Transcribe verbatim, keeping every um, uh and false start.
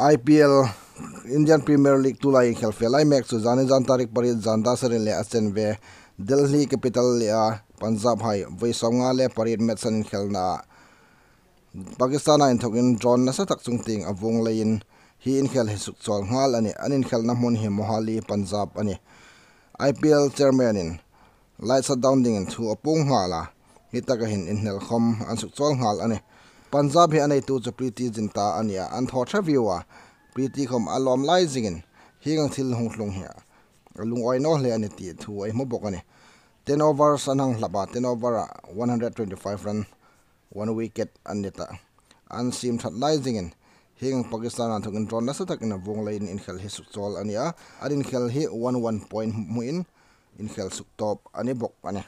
I P L, Indian Premier League tulai inkhel fe lai mek chu zani zan tarik pariet zan da serin le a chen ve Delhi Capital le a Punjab hai voi sawmnga le pariet match an inkhelna Pakistan a inthokin drone nasa tak chung tieng a vuong leiin hi inkhel hi sukchawl nghal a nih. An inkhelna hmun hi Mohali, Punjab a nih. I P L chairman in light shutdown dingin thu a puong nghal a, hi taka hin inhnel khom an sukchawl nghal a nih. Punjab hi a neitu chu Preity Zinta a nih a, an thaw ṭha vieu a, Preity khom a lawm lai zingin hi ngang thil hung tlung hi a lungawi naw hle a nih ti thu ei hmu bawk a nih. Ten overs an hang hlap a, ten over a one hundred twenty-five run, one wicket an ni ta. An siem ṭhat lai zingin hi ngang Pakistan a inthokin drone nasa takin a vuong leiin inkhel hi sukchawl a nih a, an inkhel hi one one point hmuin inkhel suktawp a ni bawk a nih.